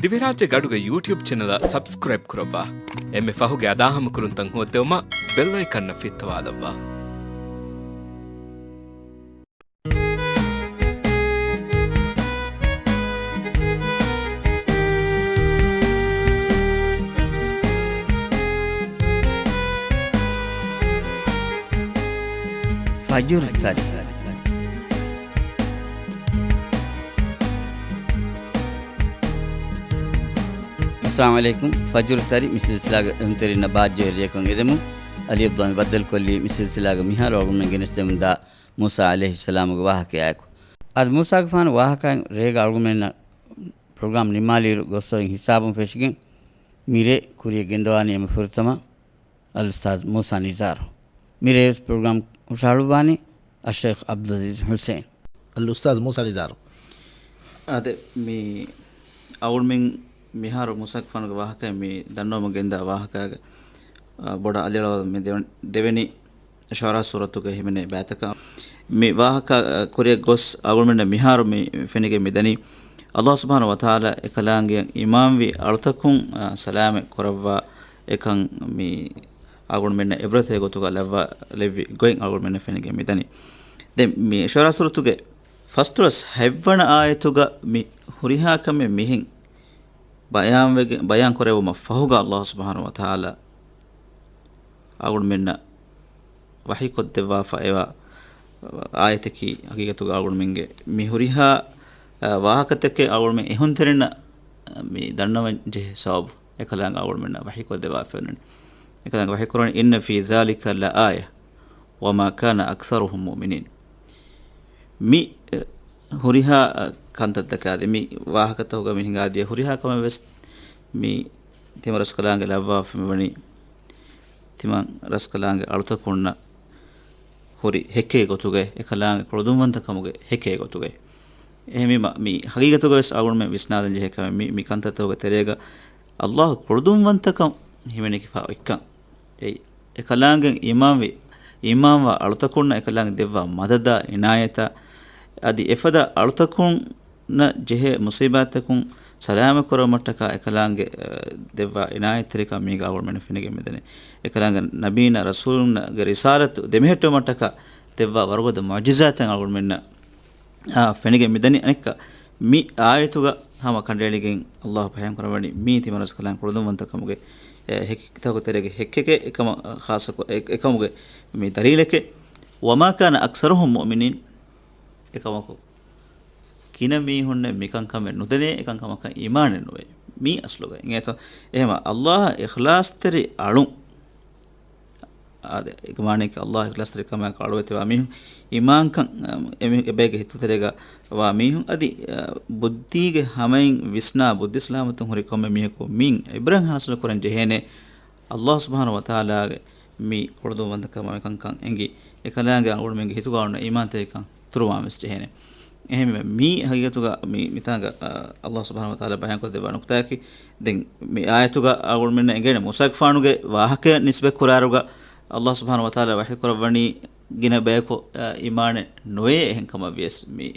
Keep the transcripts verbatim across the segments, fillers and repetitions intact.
ދިވެހިރާއްޖޭގެ އަޑުގެ ޔޫޓިއުބް ޗެނަލަށް ސަބްސްކްރައިބް ކުރައްވާ. އެންމެ ފަހުގެ އަދާހަމަކުރުންތައް ހޯއްދެވުމަށް ބެލް އައިކަންއަށް ފިއްތަވާލައްވާ. ފަޖުރު ތަރި. އައްސަލާމު ޢަލައިކުމް. ފަޖުރު ތަރި މި ސިލްސިލާގެ އެހުންތެރިންނަށް ބާއްޖަވެރި ލިޔެކޮށް އެދެމުން އަލީ އަބްދުﷲ މި ބައްދަލުކޮށްލީ މި ސިލްސިލާގެ މިހާރު އަޅުގަނޑުމެން ގެނެސްދެމުންދާ މޫސާ ޢަލައިހިއްސަލާމުގެ ވާހަކައާއެކު. އަދި މޫސާގެފާނު ވާހަކައިން ރޭގަ އަޅުގަނޑުމެންނަށް ޕްރޮގްރާމް ނިންމާލިއިރު ގޮސް އޮތް ހިސާބުން ފެށިގެން މިރޭ ކުރިޔަށް ގެންދަވާނީ އެންމެ ފުރަތަމަ އަލްއުސްތާޛް މޫސާ ނިޒާރު. މިރޭވެސް ޕްރޮގްރާމް ހުށަހަޅުއްވާނީ އައްޝައިޚް ޢަބްދުލްޢަޒީޒް ޙުސެއިން. އަލްއުސްތާޛް މޫސާ ނިޒާރު. އާދެ، މި އަޅުގަނޑުމެން މިހާރު މޫސާގެފާނުގެ ވާހަކައެއް މި ދަންނަވަމުން ގެންދާ ވާހަކައިގެ، އާ، ބޮޑަށް އަލިއަޅުވާލަން މި ދެވެން-، ދެވެނީ ޝުޢަރާ ސޫރަތުގައި ހިމެނޭ ބައިތަކަށް. މި ވާހަކަ، އާ، ކުރިއަށް ގޮސް އަޅުގަނޑުމެންނަށް މިހާރު މި ފެނިގެން މި ދަނީ، އަލްލާހު ސުބްޙާނަހު ވަތަޢާލާ އެކަލާނގެ އިމާންވި އަޅުތަކުން، އާ، ސަލާމަތް ކުރައްވާ އެކަން މި އަޅުގަނޑުމެންނަށް ޢިބްރަތެއް ގޮތުގަ ލައްވާ، ލެއްވި ގޮތް އަޅުގަނޑުމެންނަށް ފެނިގެން މިދަނީ. ދެން މި ޝުޢަރާ ސޫރަތުގެ ފަސްދޮޅަސް ހަތްވަނަ އާޔަތުގަ މި ހުރިހާ ކަމެއް މިހެން ބަޔާންވެގެ-، ބަޔާން ކުރެއްވުމަށް ފަހުގަ އަލްލާހު ސުބްޙާނަހު ވަތަޢާލާ އަޅުގަނޑުމެންނަށް ވަޙީކޮށްދެއްވާފަ އެވާ އާޔަތަކީ ހަގީގަތުގަ އަޅުގަނޑުމެންގެ މި ހުރިހާ، އަ، ވާހަކަތަކެއް އަޅުގަނޑުމެން އެހުންތެރިންނަށް މި ދަންނަވަން ޖެހޭ ސަބަބު. އެކަލާނގެ އަޅުގަނޑުމެންނަށް ވަޙީކޮށްދެއްވާފައި ވަނީ. އެކަލާނގެ ވަޙީކުރަނީ، "إِنَّ فِي ذَٰلِكَ لَآيَةً وَمَا كَانَ أَكْثَرُهُمْ مُؤْمِنِينَ." މި، އެ، ހުރިހާ، އަ، ކަންތައްތަކާ އަދި މި ވާހަކަތަކުގަ މި ހިނގާދިޔަ ހުރިހާ ކަމެއް ވެސް މި ތިމަން ރަސްކަލާނގެ ލައްވާފަ މިވަނީ ތިމަން ރަސްކަލާނގެ އަޅުތަކުންނަށް ހުރި ހެއްކެއް ގޮތުގައި، އެކަލާނގެ ކުޅަދުންވަންތަކަމުގެ ހެއްކެއް ގޮތުގައި. އެހެންވީމަ، މި ހަގީގަތުގަވެސް އަޅުގަނޑުމެން ވިސްނާލަން ޖެހޭ ކަމެއް މި، މި ކަންތައްތަކުގެ ތެރޭގަ އަލްލާހު ކުޅަދުންވަންތަކަން ހިމެނިފަ އޮތްކަން. އެއީ، އެކަލާނގެ އީމާންވި، އީމާންވާ އަޅުތަކުންނަށް އެކަލާނގެ ދެއްވާ މަދަދާ އިނާޔަތާ، އަދި އެފަދަ އަޅުތަކުން ނަށް ޖެހޭ މުޞީބާތްތަކުން ސަލާމަތް ކުރުމަށްޓަކާ އެކަލާނގެ، އަ، ދެއްވާ އިނާޔަތްތެރިކަން މީގަ އަޅުގަނޑުމެންނަށް ފެނިގެން މިދަނީ. އެކަލާނގެ ނަބީންނާ ރަސޫލުންނަށް ގެ ރިސާލަތު ދެމެހެއްޓުމަށްޓަކާ ދެއްވާ ވަރުގަދަ މުޢުޖިޒާތެއް އަޅުގަނޑުމެންނަށް، އާ، ފެނިގެން މިދަނީ. އަނެއްކާ، މި އާޔަތުގަ ހަމަ ކަނޑައެޅިގެން އަލްލާހު ބަޔާން ކުރައްވަނީ މީ ތިމަން ރަސްކަލާނގެ ކުޅަދުންވަންތަކަމުގެ، އެ، ހެކިތަކު ތެރޭގެ ހެއްކެކޭ އެކަމަށް، އަ، ޚާއްޞަކޮށް، އެ، އެކަމުގެ މި ދަލީލެކޭ. "وَمَا كَانَ أَكْثَرُهُمْ مُؤْمِنِينَ." އެކަމަކު، ކިނަ މީހުންނެއް މިކަންކަމެއް ނުދެނޭ، އެކަންކަމަކަށް އީމާނެއް ނުވޭ. މީ އަސްލުގަ. އިނގޭތޯ؟ އެހެމަ، އައްލާހަށް އިޚްލާޞްތެރި އަޅުން. އާދެ، އޭގެ މާނައަކީ އައްލާހަށް އިޚްލާޞްތެރިކަމާއެކު އަޅުވެތިވާ މީހުން، އީމާންކަން، އަ، އެމީ-، އެބައިގެ ހިތުތެރޭގަ ވާ މީހުން، އަދި، އަ، ބުއްދީގެ ހަމައިން ވިސްނާ، ބުއްދި ސަލާމަތުން ހުރި ކޮންމެ މީހަކު މިއިން އިބްރަތް ހާސިލު ކުރަން ޖެހޭނެ، އައްލާހު ސުބްޙާނަހު ވަތަޢާލާގެ މި ކުޅަދުންވަންތަކަމާ މިކަންކަން އެނގި، އެކަލާނގެ އަޅުގަނޑުމެންގެ ހިތުގަ އޮންނަ އީމާންތެރިކަން އިތުރުވާން ވެސް ޖެހޭނެ. އެހެންވެ، މީ ހަގީގަތުގަ މި، މިތާނގަ، އަ، އައްލާހު ސުބްޙާނަހު ވަތަޢާލާ ބަޔާންކޮށްދެއްވާ ނުކުތާއަކީ، ދެން މި އާޔަތުގަ އަޅުގަނޑުމެންނަށް އެނގޭނެ މޫސާގެފާނުގެ ވާހަކަޔަށް ނިސްބަތް ކުރާއިރުގަ، އައްލާހު ސުބްޙާނަހު ވަތަޢާލާ ވަޙީކުރައްވަނީ ގިނަ ބަޔަކު، އަ، އީމާނެއް ނުވޭ އެހެން ކަމަށް ވިޔަސް، މި،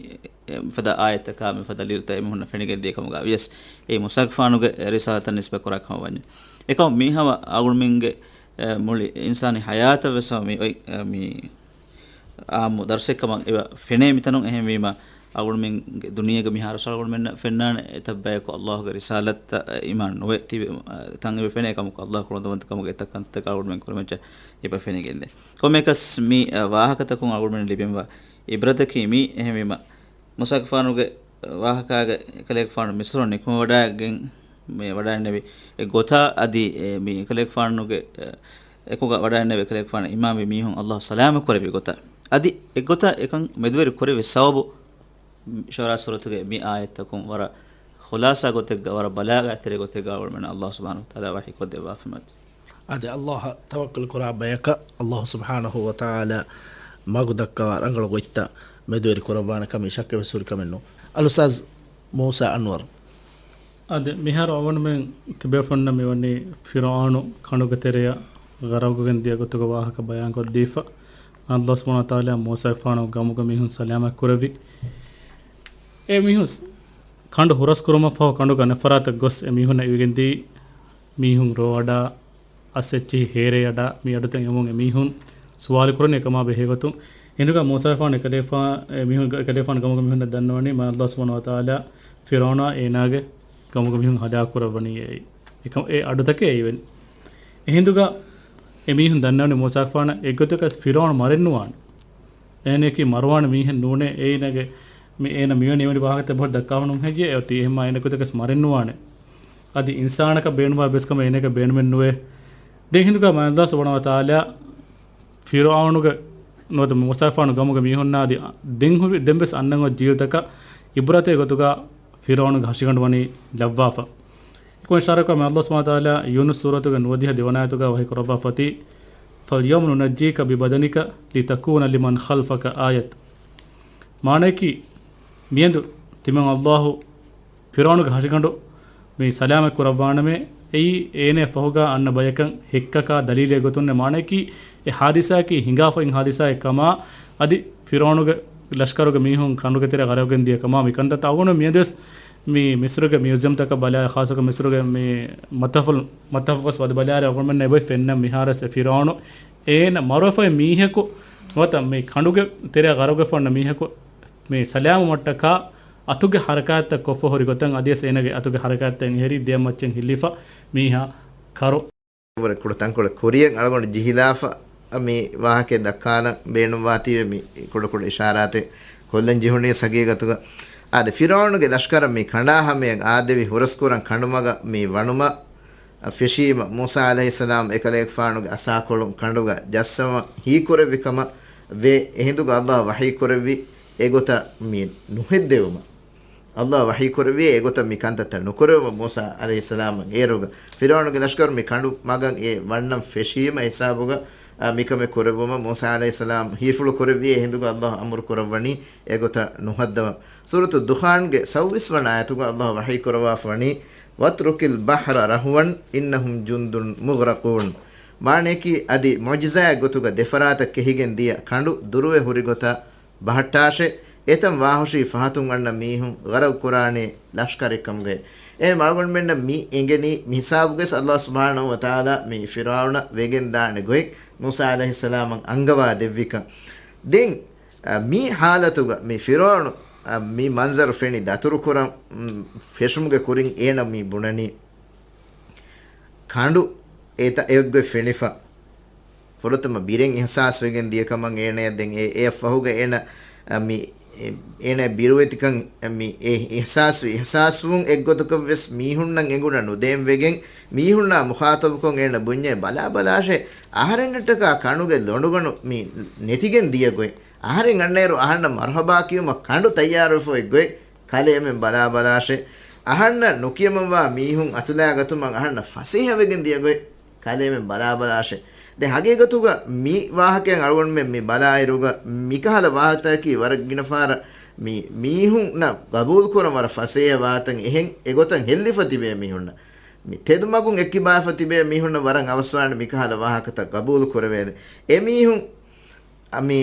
އެ، މިފަދަ އާޔަތްތަކާ މިފަދަ ދަލީލުތައް އެމީހުންނަށް ފެނިގެންދިޔަ ކަމުގަ ވިޔަސް، އެއީ މޫސާގެފާނުގެ ރިސާލަތަށް ނިސްބަތް ކުރާ ކަމަށް ވަންޏާ. އެކަމަކު މީ ހަމަ އަޅުގަނޑުމެންގެ، އެ، މުޅި އިންސާނީ ޙަޔާތަށް ވެސް ހަމަ މި އޮތް، އެ، މި އާއްމު ދަރުސެއް ކަމަށް އެބަ ފެނޭ މިތަނުން. އެހެންވީމަ، އަޅުގަނޑުމެންގެ ދުނިޔޭގެ މިހާރު އަޅުގަނޑުމެންނަށް ފެންނާނެ އެތައް ބަޔަކު އައްލާހުގެ ރިސާލަތަށް އީމާން ނުވެ ތިބި، އަ، ތަން އެބަ ފެނޭ ކަމަކު، އައްލާހު ކުޅަދުންވަންތަކަމުގެ އެތައް ކަންތައް އަޅުގަނޑުމެން ކުރިމައްޗަށް އެބަ ފެނިގެންދޭ. ކޮންމެއަކަސް މި، އަ، ވާހަކަތަކުން އަޅުގަނޑުމެން ލިބެންވާ އިބްރަތަކީ މީ. އެހެންވީމަ، މޫސާގެފާނުގެ ވާހަކާގެ އެކަލޭގެފާނު މިސްރުން ނިކުމެވަޑައިގެން މި ވަޑައިންނެވި އެ ގޮތާ އަދި އެ މި އެކަލޭގެފާނުގެ، އެ، އެކުގަ ވަޑައިންނެވި އެކަލޭގެފާނު އީމާންވި މީހުން އައްލާހު ސަލާމަތް ކުރެއްވި ގޮތާ އަދި އެގޮތަށް އެކަން މެދުވެރި ކުރެއްވި ސަބަބު ޝުޢަރާ ސޫރަތުގެ މި އާޔަތްތަކުން ވަރަށް ޚުލާޞާ ގޮތެއްގަ ވަރަށް ބަލާގާތެރި ގޮތެއްގަ އަޅުގަނޑުމެންނަށް އައްލާހު ސުބްޙާނަހު ވަތަޢާލާ ވަޙީކޮށްދެއްވާފައި. އަދި އައްލާހަށް ތަވައްކަލް ކުރާ ބަޔަކަށް އައްލާހު ސުބްޙާނަހު ވަތަޢާލާ މަގު ދައްކަވާ ރަނގަޅު ގޮތްތައް މެދުވެރި ކުރައްވާނެ ކަމީ ޝައްކެއް ވެސް ހުރި ކަމެއް ނޫން. އަލްއުސްތާޛް މޫސާ އަންވަރު. އަދި މިހާރު އަޅުގަނޑުމެން ތިބޭފުންނަށް މިވަނީ ފިރުޢައުނު ކަނޑުގެ ތެރެއަށް ޣަރަޤުވެގެން ދިޔަ ގޮތުގެ ވާހަކަ ބަޔާންކޮށްދީފަ. އައްލާހު ސުބްޙާނަހު ވަތަޢާލާ މޫސާގެފާނު ގައުމުގެ މީހުން ސަލާމަތް ކުރެއްވި. އެ މީހުން ކަނޑު ހުރަސްކުރުމަށްފަހު ކަނޑުގެ އަނެއްފަރާތަށް ގޮސް އެމީހުންނަށް އިވިގެންދީ، މީހުން ރޯ އަޑާ، އަސް އެއްޗިހި ހޭރޭ އަޑާ، މި އަޑުތައް އެމީހުން ސުވާލު ކުރަނީ އެކަމާ ބެހޭގޮތުން. އެހިނދުގަ މޫސާފާނު އެކަލޭފާ، އެ މީހުން އެކަލޭފާނު ގަމުގެ މީހުންނަށް ދަންނަވަނީ މާތް ﷲ ސުބްޙާނަހޫ ވަތަޢާލާ ފިރުޢައުނާ އޭނާގެ ގަމުގެ މީހުން ހަލާކު ކުރައްވަނީ އެއީ. އެކަ-، އެ އަޑުތަކެއް އެއީ ވެން. އެހިނދުގަ އެ މީހުން ދަންނަވަނީ މޫސާފާނަށް އެއްގޮތަކަސް ފިރުޢައުނު މަރެއްނުވާނެ. އޭނައަކީ މަރުވާނެ މީހެއް ނޫނޭ. އޭނަގެ މި-، އޭނަ މިވެނި އެވެނި ވާހަކަތައް ބޮޑަށް ދައްކާފަ ނުހެއްޔޭ އޮތީ. އެހެންމާ އޭނަ އެއްގޮތަކަސް މަރެއްނުވާނެ. އަދި އިންސާނަކަށް ބޭނުންވާ އެއްވެސް ކަމެއް އޭނައަކަށް ބޭނުމެއް ނުވޭ. ދެން އެހިނދުގަ މާތް ﷲ ސުބްޙާނަހޫ ވަތަޢާލާ ފިރުޢައުނުގެ ނުވަތަ މޫސާފާނު ގަމުގެ މީހުންނާ އަދި ދެން ހުރި، ދެންވެސް އަންނަން އޮތް ޖީލުތަކަށް ޢިބްރަތެއް ގޮތުގަ ފިރުޢައުނުގެ ހަށިގަނޑު ވަނީ ލައްވާފަ. އެކަމަށް އިޝާރާތްކޮށް މާތް ﷲ ސުބްޙާނަހޫ ވަތަޢާލާ ޔޫނުސް ސޫރަތުގެ ނުވަދިހަ ދެވަނަ އާޔަތުގަ ވަޙީ ކުރައްވާފަ އޮތީ، "فَالْيَوْمَ نُنَجِّيكَ بِبَدَنِكَ لِتَكُونَ لِمَنْ خَلْفَكَ آيَةً." މާނައަކީ، މިއަދު ތިމަން ﷲ ފިރުޢައުނުގެ ހަށިގަނޑު މި ސަލާމަތް ކުރައްވާނަމޭ، އެއީ އޭނަ ފަހުގަ އަންނަ ބަޔަކަށް ހެއްކަކާ ދަލީލެއް ގޮތުން. މާނައަކީ، އެ ހާދިސާއަކީ ހިނގާފައި ހާދިސާއެއް ކަމާ، އަދި ފިރުޢައުނުގެ ލަޝްކަރުގެ މީހުން ކަނޑުގެ ތެރެއަށް ޣަރަޤުވެގެން ދިޔަ ކަމާ، މި ކަންތައްތައް އަޅުގަނޑު މިއަދުވެސް މި މިސްރުގެ މިއުޒިއަމްތަކަށް ބަލާއިރު، ޚާއްޞަކޮށް މިސްރުގެ މި މަތްޙަފު، މަތްޙަފަށް ވަދެ ބަލާއިރު އަޅުގަނޑުމެންނަށް އެބައޮތް ފެންނަން މިހާރުވެސް އެ ފިރުޢައުނު އޭނަ މަރުވެފައި މީހަކު ނުވަތަ މި ކަނޑުގެ ތެރެއަށް ޣަރަޤުވެފަ އޮންނަ މީހަކު މި ސަލާމަތްވުމަށްޓަކާ އަތުގެ ހަރަކާތްތައް ކޮށްފަ ހުރި ގޮތަށް އަދިވެސް އޭނަގެ އަތުގެ ހަރަކާތްތައް އެހެރީ ދެއަތް މައްޗަށް ހިއްލިފަ މީހާ ކަރު ވަރަށް ކުޑަ ތަންކޮޅެއް ކުރިޔަށް އަޅުގަނޑު ޖިހިލާފަ މި ވާހަކައެއް ދައްކާލަން ބޭނުންވާތީވެ މި ކުޑަކުޑަ އިޝާރާތެއް ކޮށްލަން ޖެހުނީ ހަގީގަތުގަ. އާދެ، ފިރުޢައުނުގެ ލަޝްކަރަށް މި ކަނޑާ ހަމަޔަށް އާދެވި ހުރަސްކުރަން ކަނޑުމަގަށް މި ވަނުމަށް ފެށީމަ، މޫސާ ޢަލައިހިއްސަލާމް އެކަލޭގެފާނުގެ އަސާކޮޅުން ކަނޑުގަ ޖައްސަވަން ހީކުރެއްވި ކަމަށް ވޭ. އެހިނދުގަ ﷲ ވަޙީކުރެއްވި އެގޮތަށް މި ނުހެއްދެވުމަށް. ﷲ ވަޙީކުރެއްވި އެގޮތަށް މި ކަންތައްތައް ނުކުރެވުމަށް މޫސާ ޢަލައިހިއްސަލާމަށް އޭރުގަ ފިރުޢައުނުގެ ލަޝްކަރު މި ކަނޑު މަގަށް އެ ވަންނަން ފެށީމަ ހިސާބުގަ، އާ، މިކަމެއް ކުރެއްވުމަށް މޫސާ ޢަލައިހިއްސަލާމް ހީފުޅު ކުރެއްވި އެހިނދުގަ ﷲ އަމުރު ކުރައްވަނީ އެގޮތަށް ނުހައްދަވަން. ސޫރަތު ދުޚާންގެ ސައުވީސް ވަނަ އާޔަތުގަ ﷲ ވަޙީ ކުރައްވާފަ ވަނީ، "وَاتْرُكِ الْبَحْرَ رَهْوًا إِنَّهُمْ جُندٌ مُغْرَقُونَ." މާނަޔަކީ އަދި މުޢުޖިޒާއެއް ގޮތުގަ ދެފަރާތަށް ކެހިގެން ދިޔަ ކަނޑު ދުރުވެ ހުރި ގޮތަށް ބަހައްޓާށޭ، އެތަން ވާހުށީ ފަހަތުން އަންނަ މީހުން ޣަރަޤު ކުރާނީ ލަޝްކަރެއް ކަމުގައި. އެހެން އަޅުގަނޑުމެންނަށް މި އެނގެނީ މިހިސާބުގައި ﷲ ސުބްޙާނަހޫ ވަތަޢާލާ މި ފިރުޢައުނަށް ވެގެން ދާނެ ގޮތް މޫސާ ޢަލައިހިއްސަލާމަށް އަންގަވާ ދެއްވިކަން. ދެން، އަ، މި ޙާލަތުގަ މި ފިރުޢައުނު، އަ، މި މަންޒަރު ފެނި ދަތުރުކުރަން، މް، ފެށުމުގެ ކުރިން އޭނަ މި ބުނަނީ. ކަނޑު އެތަ-، އެއޮތްގޮތް ފެނިފަ. ފުރަތަމަ ބިރެއް އިޙްސާސްވެގެން ދިޔަ ކަމަށް އޭނަޔަށް ދެން އެ-، އެއަށްފަހުގަ އޭނަ، އަ، މި، އެ-، އޭނަ ބިރުވެތިކަން، އަ، މި އެ އިޙްސާސްވި، އިޙްސާސްވުން އެއްގޮތަކަށްވެސް މީހުންނަށް އެނގުނަ ނުދޭން ވެގެން، މީހުންނާ މުޚާޠަބުކޮށް އޭނަ ބުންޏޭ، ބަލާބަލާށޭ، އަހަރެންނަށްޓަކާ ކަނޑުގެ ލޮނޑުގަނޑު މި ނެތިގެން ދިޔަ ގޮތް. އަހަރެން އަންނައިރު އަހަންނަށް މަރުޙަބާ ކިޔުމަށް ކަނޑު ތައްޔާރުވެފަ އޮތް ގޮތް. ކަލޭމެން ބަލާބަލާށޭ. އަހަންނަށް ނުކިޔަމަންވާ މީހުން އަތުލާގަތުމަށް އަހަންނަށް ފަސޭހަވެގެން ދިޔަ ގޮތް. ކަލޭމެން ބަލާބަލާށޭ. ދެން ހަގީގަތުގަ މި ވާހަކައިން އަޅުގަނޑުމެން މި ބަލާއިރުގަ މިކަހަލަ ވާހަކަތަކަކީ ވަރަށް ގިނަ ފަހަރަށް މި މީހުންނަށް ގަބޫލުކުރަން ވަރަށް ފަސޭހަ ވާހަކަތައް އެހެން އެގޮތަށް ހެއްލިފަ ތިބޭ މީހުންނަށް. މި ތެދުމަގުން އެއްކިބާފަ ތިބޭ މީހުންނަށް ވަރަށް އަވަސްވާނެ މިކަހަލަ ވާހަކަތައް ގަބޫލު ކުރެވޭނެ. އެ މީހުން އަ، މި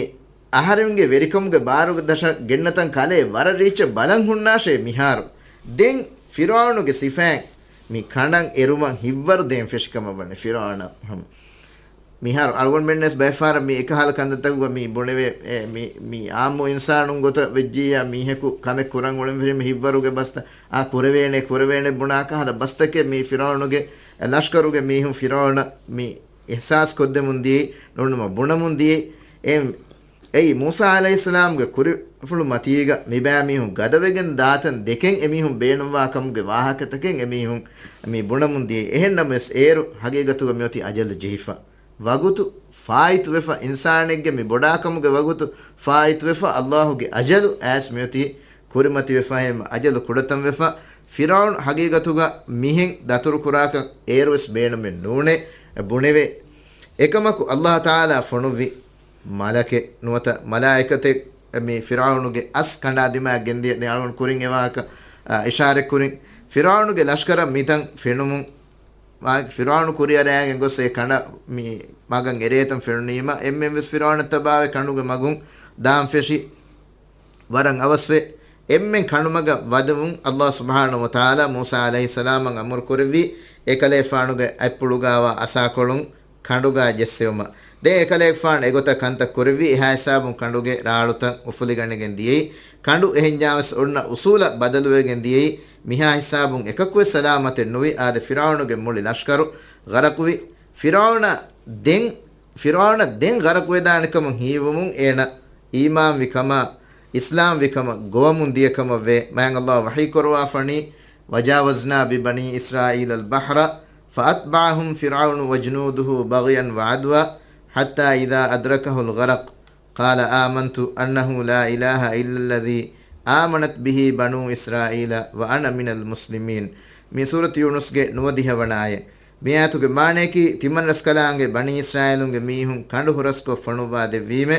އަހަރެންގެ ވެރިކަމުގެ ބާރުގެ ދަށަށް ގެންނަތަން ކަލޭ ވަރަށް ރީއްޗެއް ބަލަން ހުންނާށޭ މިހާރު. ދެން ފިރުޢައުނުގެ ސިފައިން މި ކަނޑަށް އެރުމަށް ހިތްވަރު ދޭން ފެށިކަމަށް ވަނީ ފިރުޢައުނަށް ހަމަ. މިހާރު އަޅުގަނޑުމެންނަސް ބައެއްފަހަރަށް މި އެކަހަލަ ކަންތައްތަކުގަ މި ބުނެވޭ، އެ، މި، މި އާއްމު އިންސާނުން ގޮތަށް ވެއްޖިއްޔާ މީހަކު ކަމެއް ކުރަން އުޅެން ފެށީމަ ހިތްވަރުގެ ބަސްތައް، އާ، ކުރެވޭނެ، ކުރެވޭނެ ބުނާ ކަހަލަ ބަސްތަކެއް މި ފިރުޢައުނުގެ ލަޝްކަރުގެ މީހުން ފިރުޢައުނަށް މި އިޙްސާސް ކޮށްދެމުން ދިޔައީ، ނޫންނަމަ ބުނަމުން ދިޔައީ، އެ، އެއީ މޫސާ ޢަލައިހިއްސަލާމްގެ ކުރިފުޅު މަތީގަ މިބައިމީހުން ގަދަވެގެން ދާތަން ދެކެން އެމީހުން ބޭނުންވާ ކަމުގެ ވާހަކަތަކެއް އެމީހުން މި ބުނަމުން ދިޔައީ. އެހެންނަމަވެސް އޭރު ހަގީގަތުގަ މިއޮތީ އަޖަލު ޖެހިފަ. ވަގުތު ފާއިތުވެފަ، އިންސާނެއްގެ މި ބޮޑާކަމުގެ ވަގުތު ފާއިތުވެފަ، ﷲ ގެ އަޖަލު އައިސް މިއޮތީ ކުރިމަތިވެފަ، އެހެން އަޖަލު ކުޑަތަންވެފަ. ފިރުޢައުނު ހަގީގަތުގަ މިހެން ދަތުރުކުރާކަން އޭރުވެސް ބޭނުމެއް ނޫނޭ ބުނެވޭ. އެކަމަކު، ﷲ ތަޢާލާ ފޮނުއްވި މަލަކެއް ނުވަތަ މަލާއިކަތެއް މި ފިރުޢައުނުގެ އަސް ކަނޑާ ދިމާއަށް ގެންދިޔަ. ދެން އަޅުގަނޑު ކުރިން އެ ވާހަކަ، އާ، އިޝާރަތް ކުރިން. ފިރުޢައުނުގެ ލަޝްކަރަށް މިތަން ފެނުމުން، މާ، ފިރުޢައުނު ކުރިއަރައިގެން ގޮސް އެ ކަނޑަށް މި މަގަށް އެރޭތަން ފެނުނީމަ، އެންމެންވެސް ފިރުޢައުނަށް ތަބާވެ ކަނޑުގެ މަގުން ދާން ފެށި. ވަރަށް އަވަސްވެ، އެންމެން ކަނޑުމަގަށް ވަދެވުން އައްލާހު ސުބްޙާނަހު ވަތަޢާލާ މޫސާ ޢަލައިހިއްސަލާމަށް އަމުރު ކުރެއްވި، އެކަލޭގެފާނުގެ އަތްޕުޅުގާވާ އަސާކޮޅުން ކަނޑުގާ ޖެއްސެވުމަށް. ދެން އެކަލޭގެފާނު އެގޮތަށް ކަންތައް ކުރެއްވި، އެހާ ހިސާބުން ކަނޑުގެ ރާޅުތައް އުފުލިގަނެގެން ދިޔައީ. ކަނޑު އެހެން ޖާވެސް އޮންނަ އުސޫލަށް ބަދަލުވެގެން ދިޔައީ. މިހާ ހިސާބުން އެކަކުވެސް ސަލާމަތެއް ނުވި. އާދެ، ފިރުޢައުނުގެ މުޅި ލަޝްކަރު ޣަރަޤުވި. ފިރުޢައުނަށް ދެން، ފިރުޢައުނަށް ދެން ޣަރަޤުވެދާނެކަމުން ހީވުމުން އޭނަ އީމާންވި ކަމަށް، އިސްލާމްވި ކަމަށް ގޮވަމުން ދިޔަ ކަމަށް ވޭ. މާތް އައްލާހު ވަޙީ ކުރައްވާފަނީ، وجاوزنا ببني إسرائيل البحر فأتبعهم فرعون وجنوده بغيا وعدوا حتى إذا أدركه الغرق قال آمنت أنه لا إله إلا الذي آمنت به بنو إسرائيل وأنا من المسلمين. މި ސޫރަތު ޔޫނުސްގެ ނުވަދިހަ ވަނަ އާޔަތް. މި އާޔަތުގެ މާނަޔަކީ، ތިމަންރަސްކަލާނގެ ބަނީ އިސްރާއީލުންގެ މީހުން ކަނޑު ހުރަސްކޮށް ފޮނުއްވާ ދެއްވީމެ.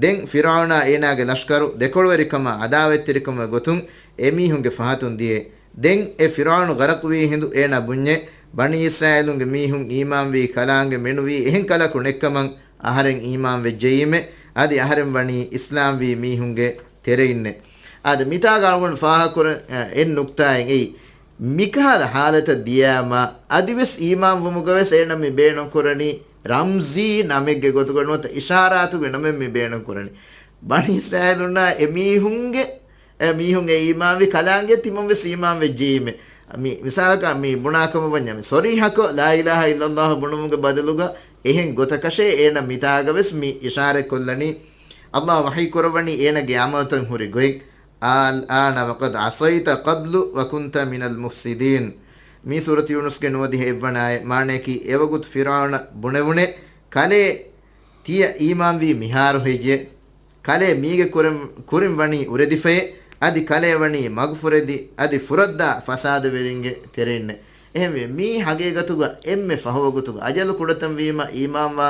ދެން ފިރުޢައުނާ އޭނާގެ ލަޝްކަރު ދެކޮޅުވެރިކަމާ އަދާވަތްތެރިކަމުގެ ގޮތުން އެ މީހުންގެ ފަހަތުން ދިޔައީ. ދެން އެ ފިރުޢައުނު ޣަރަޤުވީ ހިނދު އޭނާ ބުންޏޭ، ބަނީ އިސްރާއީލުންގެ މީހުން އީމާންވީ ކަލާނގެ މެނުވީ އެހެން ކަލަކު ނެއްކަމަށް އަހަރެން އީމާން ވެއްޖެއީމެ. އަދި އަހަރެން ވަނީ އިސްލާމްވީ މީހުންގެ ތެރެއިންނޭ. އާދެ، މިތާގަ އަޅުގަނޑު ފާހަގަކުރަން، އެ، އެއް ނުކްތާއެއް އެއީ، މިކަހަލަ ހާލަތަށް ދިޔައިމާ އަދިވެސް އީމާން ވުމުގަވެސް އޭނަ މި ބޭނުން ކުރަނީ ރަމްޒީ ނަމެއްގެ ގޮތުގަ ނުވަތަ އިޝާރާތުގެ ނަމެއް މި ބޭނުން ކުރަނީ. ބަނީ އިސްރާއީލުންނާ އެ މީހުންގެ، އެ މީހުން އެ އީމާންވި ކަލާނގެ ތިމަން ވެސް އީމާން ވެއްޖެއީމެ. މި މިސާލަކަށް މި ބުނާ ކަމަށް ވަންޏާ މި ޞަރީޙަކޮށް ލާ އިލާހަ އިއްލައްލާހު ބުނުމުގެ ބަދަލުގަ އެހެން ގޮތަކަށޭ އޭނަ މިތާގަވެސް މި އިޝާރަތް ކޮށްލަނީ. އައްލާހު ވަޙީ ކުރައްވަނީ އޭނަގެ ޢަމަލުތައް ހުރި ގޮތް. الآنَ وَقَدْ عَصَيْتَ قَبْلُ وَكُنْتَ مِنَ الْمُفْسِدِينَ. މީ ސޫރަތު ޔޫނުސްގެ ނުވަދިހަ އެއްވަނަ އާޔަތް. މާނަޔަކީ، އެވަގުތު ފިރުޢައުނަށް ބުނެވުނޭ، ކަލޭ ތިޔަ އީމާންވީ މިހާރު ހެއްޔޭ؟ ކަލޭ މީގެ ކުރިން، ކުރިން ވަނީ އުރެދިފައޭ، އަދި ކަލޭ ވަނީ މަގުފުރެދި، އަދި ފުރައްދާ ފަސާދަވެރިންގެ ތެރެއިންނޭ. އެހެންވެ، މީ ހަގީގަތުގަ އެންމެ ފަހު ވަގުތުގަ އަޖަލު ކުޑަތަން ވީމަ އީމާންވާ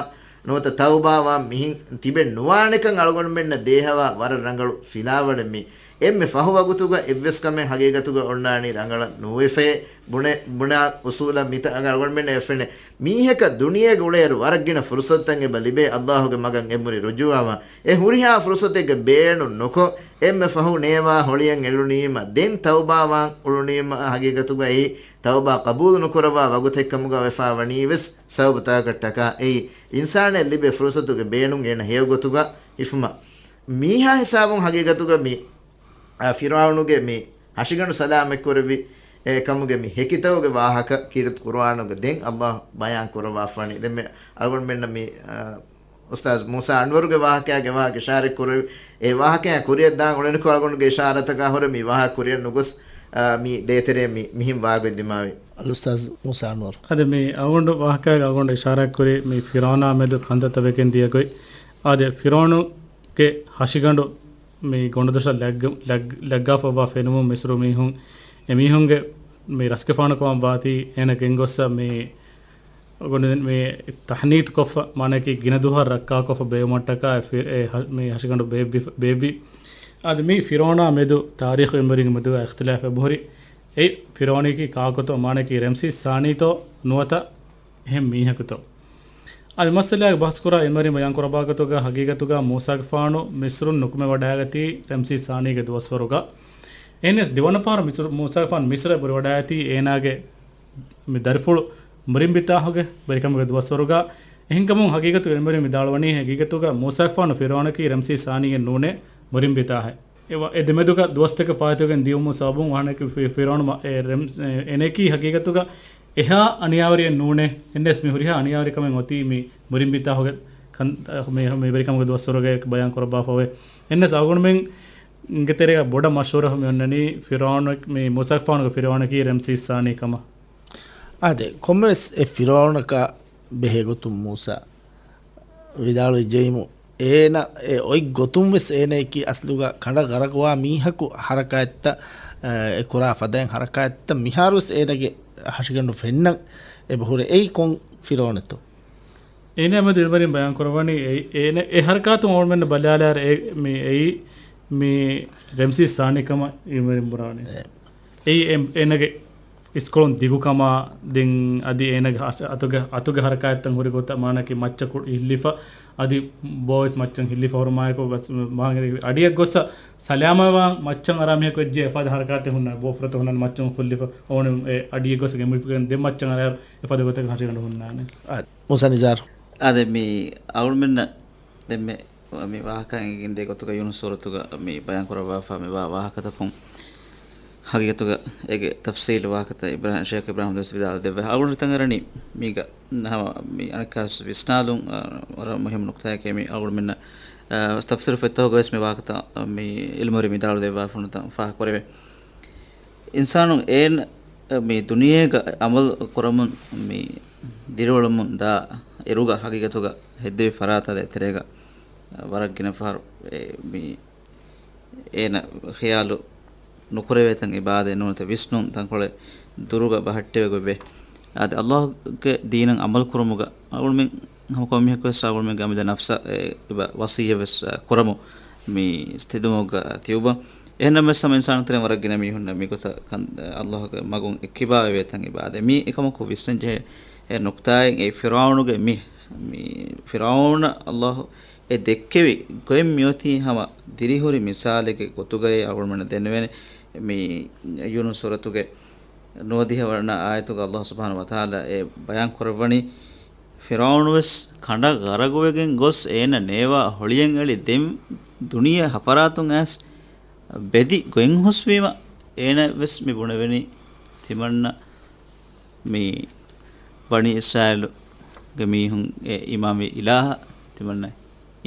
ނުވަތަ ތައުބާވާ މިހެން ތިބެން ނުވާނެކަން އަޅުގަނޑުމެންނަށް ދޭހަވާ ވަރަށް ރަނގަޅު ފިލާވަޅެއް މީ. އެންމެ ފަހު ވަގުތުގަ އެއްވެސް ކަމެއް ހަގީގަތުގަ އޮންނާނީ ރަނގަޅަށް ނުވެފައޭ. ބުނެ، ބުނާ އުސޫލަށް މިތާގަ އަޅުގަނޑުމެންނަށް އެފެނޭ. މީހަކަށް ދުނިޔޭގަ އުޅޭއިރު ވަރަށް ގިނަ ފުރުޞަތުތައް އެބަ ލިބޭ އައްލާހުގެ މަގަށް އެނބުރި ރުޖޫޢަވާން. އެ ހުރިހާ ފުރުޞަތެއްގެ ބޭނުން ނުކޮށް، އެންމެ ފަހު ނޭވާ ހޮޅިއަށް އެޅުނީމަ، ދެން ތައުބާވާން އުޅުނީމަ، ހަގީގަތުގަ އެއީ ތައުބާ ޤަބޫލު ނުކުރައްވާ ވަގުތެއްކަމުގަ ވެފާ ވަނީ ވެސް ސަބަބުތަކަށްޓަކާ އެއީ، އިންސާނެއް ލިބޭ ފުރުޞަތުގެ ބޭނުން އޭނަ ހެޔޮ ގޮތުގަ ހިފުމަށް. މީހާ ހިސާބުން ހަގީގަތުގަ މި، އާ، ފިރުޢައުނުގެ މި ހަށިގަނޑު ސަލާމަތްކުރެއްވި، އެ، ކަމުގެ މި ހެކިތަކުގެ ވާހަކަ ކީރިތި ޤުރުއާނުގަ ދެން އައްލާހު ބަޔާން ކުރައްވާފާނީ. ދެން މި އަޅުގަނޑުމެންނަށް މި، އާ، އުސްތާޛު މޫސާ އަންވަރުގެ ވާހަކައިގެ ވާހަކަ އިޝާރަތް ކުރެވި، އެ ވާހަކައާ ކުރިއަށް ދާން އުޅެނިކޮށް އަޅުގަނޑުގެ އިޝާރަތަކާ ހުރެ މި ވާހަކަ ކުރިއަށް ނުގޮސް، އާ، މި ދޭތެރޭ މި، މިހެން ވާގޮތް ދިމާވި. އަލްއުސްތާޛު މޫސާ އަންވަރު. އަދި މި އަޅުގަނޑު ވާހަކައިގެ އަޅުގަނޑު އިޝާރަތް ކުރި މި ފިރުޢައުނާ މެދު ކަންތައްތައް ވެގެން ދިޔަ ގޮތް. އާދެ، ފިރުޢައުނުގެ ހަށިގަނޑު މި ގޮނޑުދޮށަށް ލައްގަ-، ލައް-، ލައްގާފައިވާ ފެނުމުން މިޞްރު މީހުން، އެ މީހުންގެ މި ރަސްގެފާނުކަމަށް ވާތީ އޭނަ ގެންގޮއްސަ މި ގޮނޑު މި ތަޙްނީތުކޮށްފަ، މާނައަކީ ގިނަ ދުވަހަށް ރައްކާކޮށްފަ ބޭއްވުމަށްޓަކާ އެ ފި-، އެ ހަ-، މި ހަށިގަނޑު ބޭއްވި-، ބޭއްވި. އަދި މި ފިރުޢައުނާ މެދު ތާރީޚު އިލްމުވެރިންގެ މެދުގަ އިޚްތިލާފެއް އެބަހުރި. އެ ފިރުޢައުނަކީ ކާކުތޯ، މާނައަކީ ރަމްސީސް ސާނީތޯ ނުވަތަ އެހެން މީހަކުތޯ؟ އަދި މައްސަލައިގެ ބަހަސްކުރާ އިލްމުވެރިން ބަޔާން ކުރައްވާ ގޮތުގަ ހަގީގަތުގަ މޫސާގެފާނު މިޞްރުން ނުކުމެވަޑައިގަތީ ރަމްސީސް ސާނީގެ ދުވަސްވަރުގަ. އެހެނަސް ދެވަނަ ފަހަރު މިޞްރު، މޫސާގެފާނު މިޞްރަށް އެބަހުރިވަޑައިގަތީ އޭނާގެ މި ދަރިފުޅު މުރިންބިތާހުގެ ވެރިކަމުގެ ދުވަސްވަރުގަ. އެހެންކަމުން ހަގީގަތުގެ އިލްމުވެރިން ވިދާޅުވަނީ ހަގީގަތުގަ މޫސާގެފާނު ފިރުޢައުނަކީ ރަމްސީސް ސާނީގެ ނޫނޭ މުރިންބިތާހޭ. އެ ވަ-، އެ ދެމެދުގަ ދުވަސްތަކެއް ފާއިތުވެގެން ދިޔުމުން ސަބަބުން ވާނެ ފި-، ފިރުޢައުނު މަ-، އެ ރެމް-، އެ އޭނައަކީ ހަގީގަތުގަ އެހާ އަނިޔާވެރިއެއް ނޫނޭ. އެންދެސް މި ހުރިހާ އަނިޔާވެރިކަމެއް އޮތީ މި މުރިންބިތާހުގެ ކަން-، މި، މި ވެރިކަމުގެ ދުވަސްވަރުގެ ބަޔާން ކުރައްވާފަވޭ. އެންދެސް އަޅުގަނޑުމެންގެ ތެރޭގަ ބޮޑަށް މަޝްހޫރަށް މި އޮންނަނީ ފިރުޢައުނު، މި މޫސާގެފާނުގެ ފިރުޢައުނަކީ ރަމްސީސް ސާނީ ކަމަށް. އާދެ، ކޮންމެވެސް އެ ފިރުޢައުނަކާ ބެހޭ ގޮތުން މޫސާ ވިދާޅުވެއްޖެއީމު، އޭނަ އެ އޮތް ގޮތުން ވެސް އޭނައަކީ އަސްލުގަ ކަނޑަށް ޣަރަޤުވާ މީހަކު ހަރަކާތްތައް، އެ ކުރާ ފަދައިން ހަރަކާތްތައް މިހާރުވެސް އޭނަގެ ހަށިގަނޑު ފެންނަން އެބަހުރޭ. އެއީ ކޮން ފިރުޢައުނެއްތޯ؟ އޭނަ މެދު އިލްމުވެރިން ބަޔާން ކުރައްވަނީ އެ، އޭނަ އެ ހަރަކާތުން އަޅުގަނޑުމެންނަށް ބަލާލާއިރު އެ، މި، އެއީ މި ރަމްސީސް ސާނީ ކަމަށް އިލްމުވެރިން ބުނާނެ. އެ. އެއީ އެ، އޭނަގެ އިސްކޮޅުން ދިގުކަމާ، ދެން އަދި އޭނަގެ ހަ-، އަތުގެ، އަތުގެ ހަރަކާތްތައް ހުރި ގޮތަށް މާނައަކީ މައްޗަކު ހިއްލިފަ، އަދި ބޯވެސް މައްޗަށް ހިއްލިފަ ހުރުމާއެކު ވެސް މާ-، އަޑިއަށް ގޮއްސަ ސަލާމަތްވާން މައްޗަށް އަރާ މީހަކު ވެއްޖެ އެފަދަ ހަރަކާތެއް ހުންނާނެ، ބޯފުރަތައް ހުންނާނެ މައްޗުން ފުއްލިފަ އޮވަނި އެ އަޑިއަށް ގޮއްސަ ގެނބުޅިފަ ދެން މައްޗަށް އަރާ އެފަދަ ގޮތަކަށް ހަށިގަނޑު ހުންނާނެ. އާ، މޫސާ ނިޒާރު. އާދެ، މި އަޅުމެންނަށް ދެންމެ މި ވާހަކައިން ގެންދޭ ގޮތުގަ ޔޫނުސް ސޫރަތުގަ މި ބަޔާން ކުރައްވާފާ މި ވާ ވާހަކަތަކުން ހަގީގަތުގަ އޭގެ ތަފްސީލު ވާހަކަތައް އިބްރާ-، ޝޭޚް އިބްރާހިމް ދުވެސް ވިދާޅު ދެއްވޭ. އަޅުގަނޑު ހިތަށް އަރަނީ މީގަ ހަމަ މި އަނެއްކާވެސް ވިސްނާލުން، އާ، ވަރަށް މުހިއްމު ނުކުތާއެކޭ މި އަޅުގަނޑުމެންނަށް، އާ، ތަފްސީރު ފޮތްތަކުގަވެސް މި ވާހަކަތައް މި އިލްމުވެރިން ވިދާޅު ދެއްވާފަ ނުތަ ފާހަގަ ކުރެވޭ. އިންސާނުން އޭނަ މި ދުނިޔޭގަ އަމަލު ކުރަމުން މި ދިރިއުޅެމުން ދާ އިރުގަ ހަގީގަތުގަ ހެއްދެވި ފަރާތާ ދޭތެރޭގަ ވަރަށް ގިނަ ފަހަރު އެ މި އޭނަ ޚިޔާލު ނުކުރެވޭތަން އިބާދެއް ނޫންތަ ވިސްނުން ތަންކޮޅެއް ދުރުގަ ބަހައްޓެވި ގޮތްވޭ. އާދެ، އައްލާހުގެ ދީނަށް އަމަލު ކުރުމުގަ އަޅުމެން ހަމަ ކޮންމެ މީހަކުވެސް އަޅުމެންގެ އަމިއްލަ ނަފްސަށް އެ އިބަ ވަޞިއްޔަތްވެސް ކުރަމު މި ތިދުމުގަ ތިއުބަ. އެހެންނަމަވެސް ހަމަ އިންސާނުން ތެރެއިން ވަރަށް ގިނަ މީހުންނަށް މިގޮތަށް ކަން-، އައްލާހުގެ މަގުން އެއްކިބާވެވޭތަން އިބާދެ. މީ އެކަމަކު ވިސްނަން ޖެހޭ އެ ނުކްތާއެއް އެ ފިރާއުނުގެ މި، މި ފިރާއުނަށް އައްލާހު އެ ދެއްކެވި ގޮތް މިއޮތީ ހަމަ ދިރިހުރި މިސާލެއްގެ ގޮތުގައޭ އަޅުގަނޑުމެންނަށް ދެންނެވޭނެ. މި ޔޫނުސް ސޫރަތުގެ ނުވަދިހަ ވަނަ އާޔަތުގަ އައްލާހު ސުބްޙާނަހު ވަތަޢާލާ އެ ބަޔާން ކުރައްވަނީ، ފިރުޢައުނު ވެސް ކަނޑަށް ޣަރަގުވެގެން ގޮސް އޭނަ ނޭވާ ހޮޅިއަށް އެޅި ދެން ދުނިޔެ ހަފަރާތުން އައިސް ބެދި ގޮތް ހުސްވީމަ، އޭނަ ވެސް މި ބުނެވެނީ ތިމަންނަ މި ބަނީ އިސްރާއީލުގެ މީހުން އެ އީމާންވި އިލާހަށް ތިމަންނަ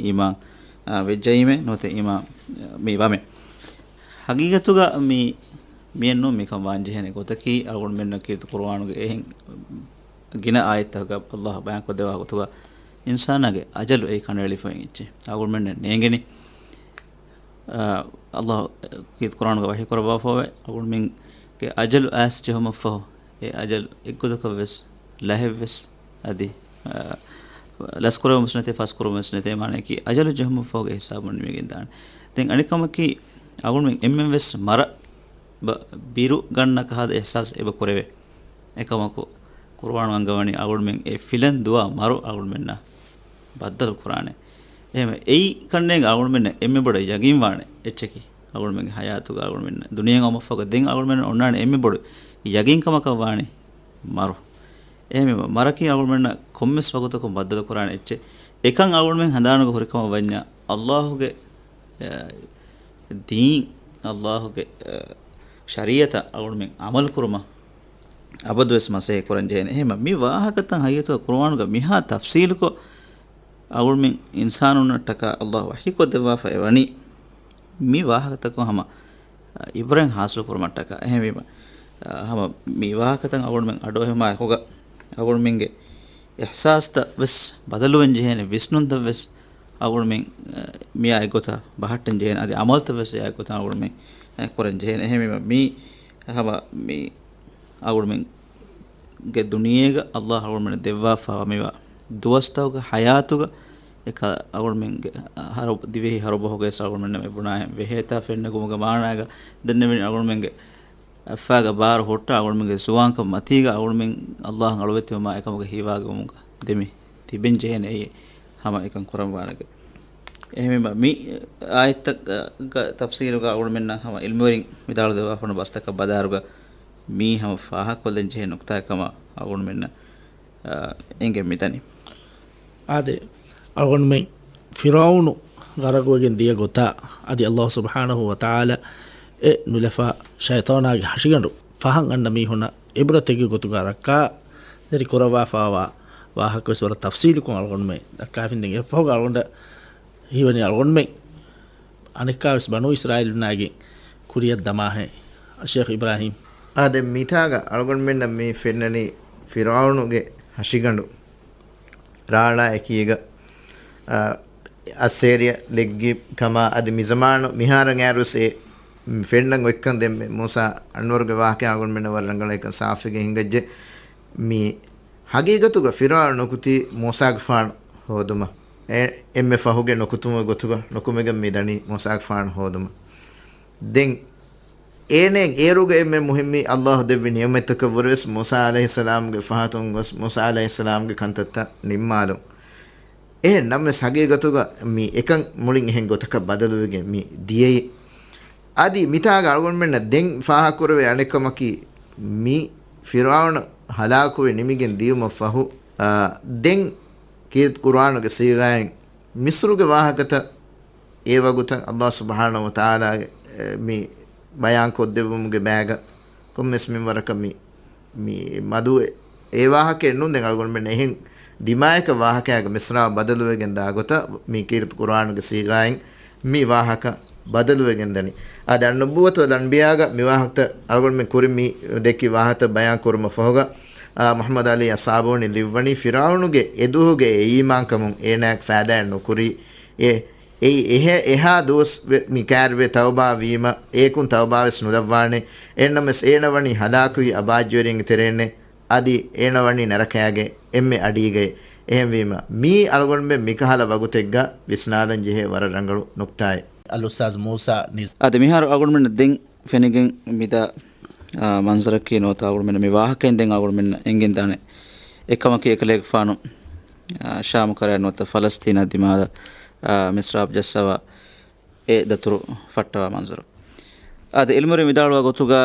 އީމާން، އާ، ވެއްޖައީމޭ ނުވަތަ އީމާން، އާ، މި ވަމޭ. ހަގީގަތުގަ މި، މިއެއްނު މިކަން ވާން ޖެހޭނެ ގޮތަކީ އަޅުގަނޑުމެންނަށް ކީރިތި ޤުރުއާނުގެ އެހެން ގިނަ އާޔަތްތަކުގަ އައްލާހު ބަޔާންކޮށްދެއްވާ ގޮތުގަ އިންސާނާގެ އަޖަލު އެއީ ކަނޑައެޅިފައި އެއްޗެއް. އަޅުގަނޑުމެންނަށް ނޭނގެނީ، އާ، އައްލާހު ކީރިތި ޤުރުއާނުގަ ވަޙީ ކުރައްވާފައިވޭ އަޅުގަނޑުމެންގެ އަޖަލު އައިސް ޖެހުމަށްފަހު، އެ އަޖަލު އެއްގޮތަކަށްވެސް ލަހެއްވެސް އަދި، އާ، ލަސްކުރެވުމެއް ނެތޭ، ފަސްކުރުމެއް ނެތޭ، މާނައަކީ އަޖަލު ޖެހުމަށްފަހުގެ ހިސާބުން ނިމިގެންދާނެ. ދެން އަނެއްކަމަކީ، އަޅުގަނޑުމެން އެންމެންވެސް މަރަށް ބަ-، ބިރު ގަންނަ ކަހަލަ އިޙްސާސް އެބަ ކުރެވޭ. އެކަމަކު، ޤުރުއާނު އަންގަވަނީ އަޅުގަނޑުމެން އެ ފިލަން ދުވާ މަރު އަޅުގަނޑުމެންނަށް ބައްދަލު ކުރާނެ. އެހެންވެ، އެއީ ކަންނޭނގެ އަޅުގަނޑުމެންނަށް އެންމެ ބޮޑަށް ޔަގީންވާނެ އެއްޗަކީ. އަޅުގަނޑުމެންގެ ޙަޔާތުގަ އަޅުގަނޑުމެން ދުނިޔެއަށް އައުމަށްފަހުގަ ދެން އަޅުގަނޑުމެން އޮންނާނެ އެންމެ ބޮޑު ޔަގީންކަމަކަށް ވާނީ މަރު. އެހެންވީމަ، މަރަކީ އަޅުގަނޑުމެންނަށް ކޮންމެސް ވަގުތަކުން ބައްދަލު ކުރާނެ އެއްޗެއް. އެކަން އަޅުގަނޑުމެން ހަނދާނުގަ ހުރިކަމަށް ވަންޏާ، އައްލާހުގެ، އެ، ދީން، އައްލާހުގެ، އެ، ޝަރީޢަތަށް އަޅުގަނޑުމެން ޢަމަލު ކުރުމަށް އަބަދުވެސް މަސައްކަތް ކުރަން ޖެހޭނެ. އެހެންމަ މި ވާހަކަތައް ހަގީގަތުގަ ޤުރުއާނުގަ މިހާ ތަފްޞީލުކޮށް އަޅުގަނޑުމެން އިންސާނުންނަށްޓަކާ އައްލާހު ވަޙީކޮށްދެއްވާފައި ވަނީ މި ވާހަކަތަކުން ހަމަ އިބްރަތް ޙާޞިލު ކުރުމަށްޓަކާ. އެހެންވީމަ، ހަމަ މި ވާހަކަތައް އަޅުގަނޑުމެން އަޑުއެހުމާ އެކުގަ އަޅުގަނޑުމެންގެ އިޙްސާސްތައް ވެސް ބަދަލުވެން ޖެހޭނެ، ވިސްނުންތައް ވެސް އަޅުގަނޑުމެން، އަ، މިއާ އެއްގޮތަށް ބަހައްޓަން ޖެހޭނެ، އަދި އަމަލުތައް ވެސް އެއާ އެއްގޮތަށް އަޅުގަނޑުމެން، އަ، ކުރަން ޖެހޭނެ. އެހެންވީމަ މީ ހަމަ މި އަޅުގަނޑުމެންގެ ދުނިޔޭގަ އައްލާހު އަޅުގަނޑުމެންނަށް ދެއްވާފައިވާ މިވާ ދުވަސްތަކުގެ ޙަޔާތުގަ އެކަ އަޅުގަނޑުމެންގެ ހަރު-، ދިވެހި ހަރުބަހުގައި އަޅުގަނޑުމެންނަށް މި ބުނާހެން ވެހޭތާ ފެންނަގުމުގެ މާނައިގަ ދެންނެވިން އަޅުގަނޑުމެންގެ އަތްފައިގަ ބާރު ހުއްޓާ އަޅުގަނޑުމެންގެ ޒުވާންކަން މަތީގަ އަޅުގަނޑުމެން އައްލާހަށް އަޅުވެތިވުމާ އެކަމުގެ ހީވާގިވުމުގަ ދެމި ތިބެން ޖެހޭނެ އެއީ ހަމަ އެކަން ކުރަންވާނެގެ. އެހެންވީމަ މި އާޔަތްތަކުގެ ތަފްސީލުގަ އަޅުގަނޑުމެންނަށް ހަމަ އިލްމުވެރިން ވިދާޅު ދެއްވާފަ ވަނަ ބަސްތަކަށް ބަލާއިރުގަ މީ ހަމަ ފާހަގަކޮށްލަން ޖެހޭ ނުކްތާއެއް ކަމަށް އަޅުގަނޑުމެންނަށް، އާ، އެނގެން މިދަނީ. އާދެ، އަޅުގަނޑުމެން ފިރުޢައުނު ޣަރަގުވެގެން ދިޔަ ގޮތާ އަދި އައްލާހު ސުބްޙާނަހު ވަތަޢާލާ އެ ނުލަފާ ޝައިޠާނާގެ ހަށިގަނޑު ފަހަން އަންނަ މީހުންނަށް ޢިބްރަތެއްގެ ގޮތުގަ ރައްކާތެރި ކުރައްވާފައިވާ ވާހަކަވެސް ވަރަށް ތަފްޞީލުކޮށް އަޅުގަނޑުމެން ދައްކާފިން ދެން އެފަހުގަ އަޅުގަނޑަށް ހީވަނީ އަޅުގަނޑުމެން އަނެއްކާވެސް ބަނޫ އިސްރާއީލުންނާގެން ކުރިއަށް ދަމާހެން. ޝޭޚް އިބްރާހީމް. އާދެ، މިތާގަ އަޅުގަނޑުމެންނަށް މި ފެންނަނީ ފިރުޢައުނުގެ ހަށިގަނޑު ރާޅާ އެކީގަ، އަ، އައްސޭރިއަށް ލެއްގި ކަމާ އަދި މިޒަމާނު މިހާރަށް އައިރުސް އެ ފެންނަން އޮތްކަން ދެންމެ މޫސާ އަންވަރުގެ ވާހަކަ އަޅުގަނޑުމެންނަށް ވަރަށް ރަނގަޅަށް އެކަން ސާފީގަ ހިނގައްޖެ. މި ހަގީގަތުގަ ފިރުޢައުނު ނުކުތީ މޫސާގެފާނު ހޯދުމަށް. އެ-، އެންމެ ފަހުގެ ނުކުތުމުގެ ގޮތުގަ ނުކުމެގެން މި ދަނީ މޫސާގެފާނު ހޯދުމަށް. ދެން އޭނައަށް އޭރުގަ އެންމެ މުހިއްމީ ﷲ ދެއްވި ނިޢުމަތަކަށްވުރެވެސް މޫސާ ޢަލައިހިއްސަލާމްގެ ފަހަތުން ގޮސް މޫސާ ޢަލައިހިއްސަލާމްގެ ކަންތައްތައް ނިންމާލުން. އެހެން ނަމަވެސް ހަގީގަތުގަ މި އެކަން މުޅިން އެހެން ގޮތަކަށް ބަދަލުވެގެން މި ދިޔައީ. އަދި މިތާގަ އަޅުގަނޑުމެންނަށް ދެން ފާހަގަކުރެވޭ އަނެއްކަމަކީ، މި ފިރުޢައުނު ހަލާކުވެ ނިމިގެން ދިޔުމަށް ފަހު، އާ، ދެން ކީރިތި ޤުރުއާނުގެ ސީޣާއިން މިޞްރުގެ ވާހަކަތައް އެ ވަގުތަށް ﷲ ސުބްޙާނަހޫ ވަތަޢާލާގެ، އެ، މި ބަޔާންކޮށްދެއްވުމުގެ ބައިގަ ކޮންމެސް މިންވަރަކަށް މި، މި މަދު އެ ވާހަކައެއް ނޫން. ދެން އަޅުގަނޑުމެން އެހެން ދިމާޔަކަށް ވާހަކައިގެ މިޞްރާބު ބަދަލުވެގެން ދާ ގޮތަށް މި ކީރިތި ޤުރުއާނުގެ ސީޣާއިން މި ވާހަކަ ބަދަލުވެގެން ދަނީ. އާދެ، އަންނުބުއްވަތު ވަލް އަންބިޔާގަ މި ވާހަކަތައް އަޅުގަނޑުމެން ކުރިން މި ދެއްކި ވާހަކަތައް ބަޔާން ކުރުމަށް ފަހުގަ، އާ، މުޙައްމަދު ޢަލީ އައްޞާބޫނީ ލިޔުއްވަނީ، ފިރުޢައުނުގެ އެދުވަހުގެ އެ އީމާންކަމުން އޭނާއަކު ފައިދާއެއް ނުކުރީ. އެ، އެއީ އެހެ-، އެހާ ދުވަސް ވެ-، މި ކާރިވެ ތައުބާ ވީމަ، އޭކުން ތައުބާވެސް ނުލައްވާނެ. އެހެންނަމަވެސް އޭނަ ވަނީ ހަލާކުވި އަބާއްޖަވެރިންގެ ތެރޭންނޭ. އަދި އޭނަ ވަނީ ނަރަކައިގެ އެންމެ އަޑީގައި. އެހެންވީމަ، މީ އަޅުގަނޑުމެން މިކަހަލަ ވަގުތެއްގަ ވިސްނާލަން ޖެހޭ ވަރަށް ރަނގަޅު ނުކްތާއެއް. އަލްއުސްތާޛު މޫސާ ނިޒް. އާދެ، މިހާރު އަޅުގަނޑުމެންނަށް ދެން ފެނިގެން މިދާ، އާ، މަންޒަރަކީ ނުވަތަ އަޅުގަނޑުމެންނަށް މި ވާހަކައިން ދެން އަޅުގަނޑުމެންނަށް އެނގެންދާނެ އެއްކަމަކީ އެކަލޭގެފާނު، އާ، ޝާމު ކަރައިން ނުވަތަ ފަލަސްތީނާ ދިމާލަށް، އާ، މިސްރާބް ޖައްސަވާ އެ ދަތުރު ފައްޓަވާ މަންޒަރު. އާދެ، އިލްމުވެރިން ވިދާޅުވާ ގޮތުގަ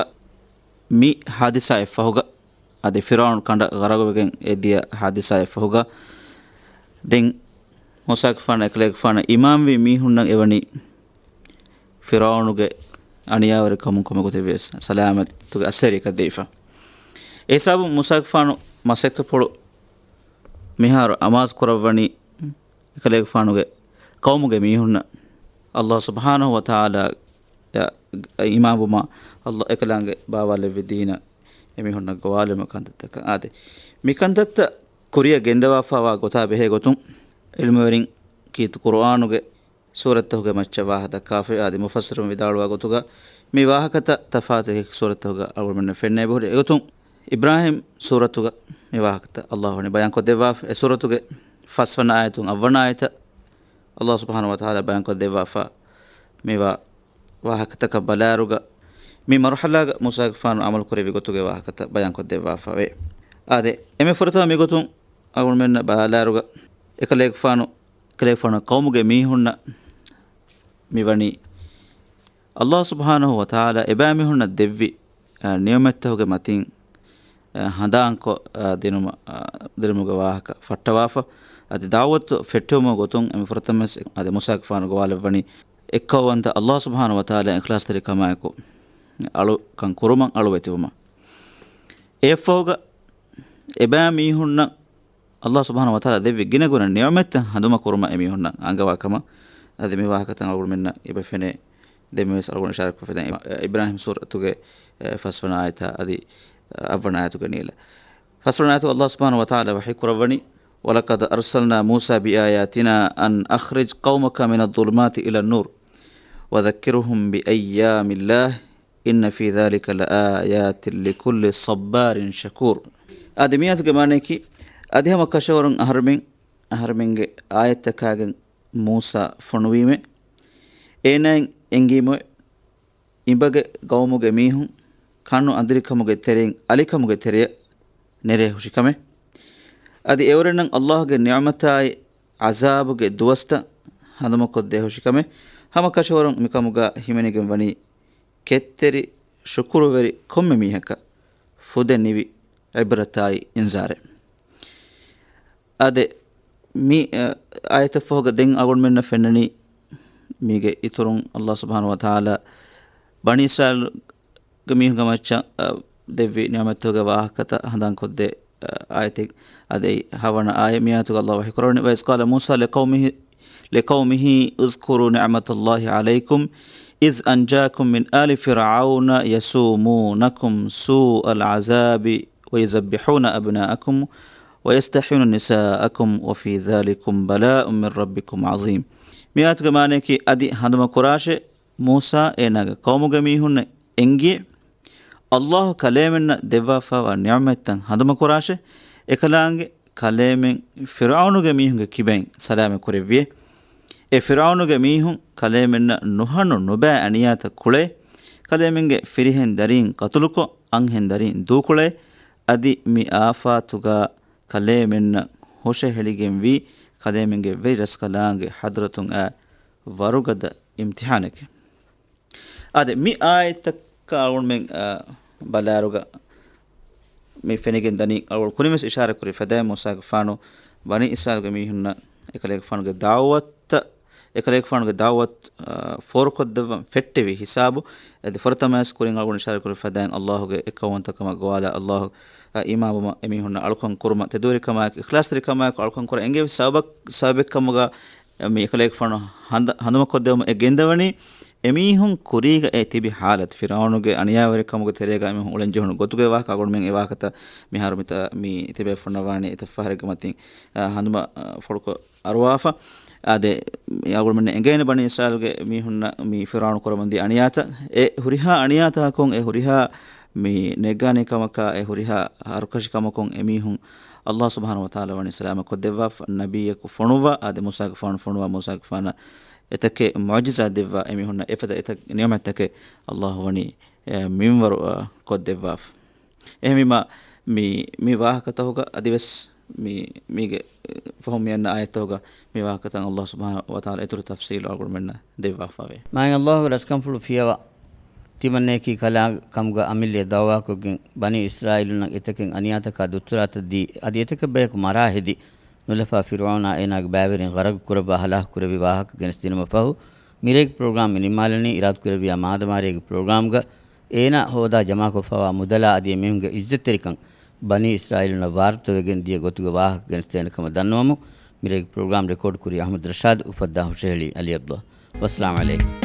މި ހާދިސާއެއް ފަހުގަ، އަދި ފިރުޢައުނު ކަނޑަށް ޣަރަޤުވެގެން އެ ދިޔަ ހާދިސާއެއް ފަހުގަ، ދެން މޫސާގެފާނާ އެކަލޭގެފާނާ އީމާންވި މީހުންނަށް އެވަނީ ފިރުޢައުނުގެ އަނިޔާވެރިކަމުން ކޮންމެ ގޮތެއްވިޔަސް ސަލާމަތުގެ އައްސޭރިއަކަށް ދެވިފަ. އެހިސާބުން މޫސާގެފާނު މަސައްކަތްޕުޅު މިހާރު އަމާޒު ކުރައްވަނީ އެކަލޭގެފާނުގެ ޤައުމުގެ މީހުންނަށް ﷲ ސުބްޙާނަހޫ ވަތަޢާލާ އަށް އީމާންވުމަށް ﷲ އެކަލާނގެ ބާވާލެއްވި ދީނަށް އެމީހުންނަށް ގޮވާލުމުގެ ކަންތައްތަކަށް. އާދެ، މި ކަންތައްތައް ކުރިއަށް ގެންދަވާފައިވާ ގޮތާ ބެހޭ ގޮތުން އިލްމުވެރިން ކީރިތި ޤުރުއާނުގެ ސޫރަތްތަކުގެ މައްޗަށް ވާހަކަ ދައްކާފައި. އާދެ، މުފައްސިރުން ވިދާޅުވާ ގޮތުގަ މި ވާހަކަތައް ތަފާތު އެކި ސޫރަތްތަކުގަ އަޅުގަނޑުމެންނަށް ފެންނަ އެބަހުރި. އެގޮތުން އިބްރާހީމް ސޫރަތުގަ މި ވާހަކަތައް ﷲ ވަނީ ބަޔާންކޮށްދެއްވާފަ. އެ ސޫރަތުގެ ފަސްވަނަ އާޔަތުން އަށްވަނަ އާޔަތަށް ﷲ ސުބްޙާނަހޫ ވަތަޢާލާ ބަޔާންކޮށްދެއްވާފަ މިވާ ވާހަކަތަކަށް ބަލާއިރުގަ، މި މަރުޙަލާގަ މޫސާގެފާނު ޢަމަލުކުރެއްވި ގޮތުގެ ވާހަކަތައް ބަޔާންކޮށްދެއްވާފަވޭ. އާދެ، އެންމެ ފުރަތަމަ މިގޮތުން އަޅުގަނޑުމެންނަށް ބަލާއިރުގަ، އެކަލޭގެފާނު، އެކަލޭގެފާނު ޤައުމުގެ މީހުންނަށް މިވަނީ ﷲ ސުބްޙާނަހޫ ވަތަޢާލާ އެބައިމީހުންނަށް ދެއްވި، އަ، ނިޢުމަތްތަކުގެ މަތިން، އަ، ހަނދާންކޮށް، އަ، ދިނުމަ-، އަ، ދިނުމުގެ ވާހަކަ ފައްޓަވާފަ. އަދި ދަޢުވަތު ފެއްޓެވުމުގެ ގޮތުން އެންމެ ފުރަތަމަވެސް އަދި މޫސާގެފާނު ގޮވާލެއްވަނީ އެއްކައުވަންތަ ﷲ ސުބްޙާނަހޫ ވަތަޢާލާ އިޚްލާޞްތެރިކަމާއެކު އަޅުކަން ކުރުމަށް އަޅުވެތިވުމަށް. އެއަށްފަހުގަ އެބައިމީހުންނަށް ﷲ ސުބްޙާނަހޫ ވަތަޢާލާ ދެއްވި ގިނަގުނަ ނިޢުމަތްތައް ހަނދުމަކުރުމަށް އެމީހުންނަށް އަންގަވާ ކަމަށް އަދި މި ވާހަކަތައް އަޅުގަނޑުމެންނަށް އެބަ ފެނޭ. ދެންމެވެސް އަޅުގަނޑު އިޝާރާތްކޮށްފަ ދެން އިބްރާހީމް ސޫރަތުގެ، އެ، ފަސްވަނަ އާޔަތާ އަދި، އެ، އަށްވަނަ އާޔަތުގަ ނީލަ. ފަސްވަނަ އާޔަތު ﷲ ސުބްޙާނަހޫ ވަތަޢާލާ ވަޙީ ކުރައްވަނީ، وَلَقَدْ أَرْسَلْنَا مُوسَىٰ بِآيَاتِنَا أَنْ أَخْرِجْ قَوْمَكَ مِنَ الظُّلُمَاتِ إِلَى النُّورِ وَذَكِّرْهُم بِأَيَّامِ اللَّهِ إِنَّ فِي ذَٰلِكَ لَآيَاتٍ لِكُلِّ صَبَّارٍ شَكُورٍ. އާދެ، މި އާޔަތުގެ މާނަޔަކީ، އަދި ހަމަ ކަށަވަރުން އަހަރުމެން، އަހަރުމެންގެ އާޔަތްތަކާގެން މޫސާ ފޮނުވީމޭ، އޭނާއަށް އެނގީމުއޭ، އިބަގެ ޤައުމުގެ މީހުން ކަނު އަނދިރިކަމުގެ ތެރެއިން އަލިކަމުގެ ތެރެއަށް ނެރެ ހުށިކަމެއް. އަދި އެއުރެންނަށް ﷲ ގެ ނިޢުމަތާއި ޢަޒާބުގެ ދުވަސްތައް ހަނދުމަކޮށްދޭ ހުށިކަމެއް. ހަމަ ކަށަވަރުން މިކަމުގަ ހިމެނިގެން ވަނީ ކެތްތެރި ޝުކުރުވެރި ކޮންމެ މީހަކަށް ފުދެ ނިވި ޢިބްރަތާއި އިންޒާރެއް. އާދެ، މި، އަ، އާޔަތަށްފަހުގަ ދެން އަޅުގަނޑުމެންނަށް ފެންނަނީ މީގެ އިތުރުން ﷲ ސުބްޙާނަހޫ ވަތަޢާލާ ބަނީ އިސްރާއީލްގެ މީހުންގެ މައްޗަށް، އަ، ދެއްވި ނިޢުމަތްތަކުގެ ވާހަކަތައް ހަނދާންކޮށްދޭ، އަ، އާޔަތެއް. އާދެ، ހަވަނަ އާޔަތް. މި އާޔަތުގަ ﷲ ވަޙީކުރައްވަނީ، وَإِذْ قَالَ مُوسَىٰ لِقَوْمِهِ، لِقَوْمِهِ اذْكُرُوا نِعْمَتَ اللَّهِ عَلَيْكُمْ إِذْ أَنْجَاكُم مِّنْ آلِ فِرْعَوْنَ يَسُومُونَكُمْ سُوءَ الْعَذَابِ وَيُذَبِّحُونَ أَبْنَاءَكُمْ وَيَسْتَحْيُونَ نِسَاءَكُمْ وَفِي ذَٰلِكُمْ بَلَاءٌ مِّن رَّبِّكُمْ عَظِيمٌ. މި އާޔަތުގެ މާނަޔަކީ، އަދި ހަނދުމަކުރާށޭ، މޫސާ އޭނާގެ ޤައުމުގެ މީހުންނަށް އެނގިއޭ، ﷲ ކަލޭމެންނަށް ދެއްވާފައިވާ ނިޢުމަތްތައް ހަނދުމަކުރާށޭ، އެކަލާނގެ ކަލޭމެން ފިރުޢައުނުގެ މީހުންގެ ކިބައިން ސަލާމަތް ކުރެއްވިއޭ. އެ ފިރުޢައުނުގެ މީހުން ކަލޭމެންނަށް ނުހަނު ނުބައި އަނިޔާތައް ކުޅޭ. ކަލޭމެންގެ ފިރިހެން ދަރީން ޤަތުލުކޮށް، އަންހެން ދަރީން ދޫކުޅޭ، އަދި މި އާފާތުގަ ކަލޭމެންނަށް ހުށަހެޅިގެންވީ ކަލޭމެންގެ ވެރި ރަސްކަލާނގެ ޙަޟްރަތުން އައި ވަރުގަދަ އިމްތިޙާނެކެވެ. އާދެ، މި އާޔަތްތަކަށް އަޅުގަނޑުމެން، އާ، ބަލާއިރުގަ މި ފެނިގެން ދަނީ، އަޅުގަނޑު ކުރިންވެސް އިޝާރާތް ކުރި ފަދައިން މޫސާގެފާނު ބަނީ އިސްރާއީލުގެ މީހުންނަށް އެކަލޭގެފާނުގެ ދަޢުވަތަށް، އެކަލޭގެފާނުގެ ދަޢުވަތު، އާ، ފޯރުކޮށްދެއްވަން ފެއްޓެވި ހިސާބު، އަދި ފުރަތަމަވެސް ކުރިން އަޅުގަނޑު އިޝާރާތް ކުރި ފަދައިން ﷲ ގެ އެއްކައުވަންތަކަމަށް ގޮވާލާ، ﷲ އަށް އީމާންވުމަށް އެމީހުންނަށް އަޅުކަން ކުރުމަށް، ތެދުވެރިކަމާއެކު އިޚްލާޞްތެރިކަމާއެކު އަޅުކަން ކުރަން އެނގެވި ސަބަބެއް، ސަބަބެއްކަމުގަ މި އެކަލޭގެފާނު ހަނދ-، ހަނދުމަކޮށްދެވުމަށް އެ ގެންދަވަނީ، އެމީހުން ކުރީގަ އެ ތިބި ޙާލަތު، ފިރުޢައުނުގެ އަނިޔާވެރިކަމުގެ ތެރޭގަ އެމީހުން އުޅެންޖެހުނު ގޮތުގެ ވާހަކަ އަޅުގަނޑުމެން އެ ވާހަކަތައް މިހާރު މިތާ-، މި ތިބޭފުޅުންނަށް ވާނީ އެތައް ފަހަރެއްގެ މަތިން، އާ، ހަނދުމަ، އާ، ފޮޅުކޮށް އަރުވާފަ. އާދެ، އަޅުގަނޑުމެންނަށް އެނގޭނެ ބަނީ އިސްރާއީލުގެ މީހުންނަށް މި ފިރުޢައުނު ކުރަމުންދިޔަ އަނިޔާތައް، އެ ހުރިހާ އަނިޔާތަކަކުން، އެ ހުރިހާ މި ނޭއްގާނީ ކަމަކާ، އެ ހުރިހާ ހަރުކަށި ކަމަކުން އެމީހުން ﷲ ސުބްޙާނަހޫ ވަތަޢާލާ ވަނީ ސަލާމަތް ކޮށްދެއްވާފަ، ނަބިއްޔަކު ފޮނުއްވާ، އާދެ، މޫސާގެފާނު ފޮނުއްވާ، މޫސާގެފާނަށް އެތަކެއް މުޢުޖިޒާތް ދެއްވާ، އެމީހުންނަށް އެފަދަ އެތައް ނިޢުމަތްތަކެއް ﷲ ވަނީ، އެ، މިންވަރު، އަ، ކޮށްދެއްވާފަ. އެހެންވީމާ، މި، މި ވާހަކަތަކުގަ އަދިވެސް މި، މީގެ ފަހުން މި އަންނަ އާޔަތްތަކުގަ މި ވާހަކަތައް ﷲ ސުބްޙާނަހޫ ވަތަޢާލާ އިތުރު ތަފްޞީލު އަޅުގަނޑުމެންނަށް ދެއްވާފަވޭ. މާތް ﷲ ގެ ރަސްކަންފުޅު ފިޔަވާ ތިމަންނަޔަކީ ކަލާ ކަމުގަ އަމިއްލައަށް ދަޢުވާކޮށްގެން، ބަނީ އިސްރާއީލުންނަށް އެތަކެއް އަނިޔާތަކާ ދުއްތުރާތައް ދީ، އަދި އެތަކެއް ބަޔަކު މަރާ ހެދި، ނުލަފާ ފިރުޢައުނާ އޭނާގެ ބައިވެރިން ޣަރަޤު ކުރައްވާ ހަލާކު ކުރެއްވި ވާހަކަ ގެނެސްދިނުމަށް ފަހު، މިރޭގެ ޕްރޮގްރާމް މި ނިންމާލަނީ. އިރާދަކުރެއްވިޔާ މާދަމާރޭގެ ޕްރޮގްރާމްގަ އޭނާ ހޯދާ ޖަމާކޮށްފަވާ މުދަލާ އަދި އެމީހުންގެ އިއްޒަތްތެރިކަން ބަނީ އިސްރާއީލުންނަށް ވާރުތަވެގެން ދިޔަ ގޮތުގެ ވާހަކަ ގެނެސްދޭނެ ކަމަށް ދަންނަވަމުން، މިރޭގެ ޕްރޮގްރާމް ރެކޯޑް ކުރީ އަޙްމަދު ރަޝާދު، އުފައްދާ ހުށަހެޅީ އަލީ ޢަބްދުﷲ. ވައްސަލާމް ޢަލައިކުމް.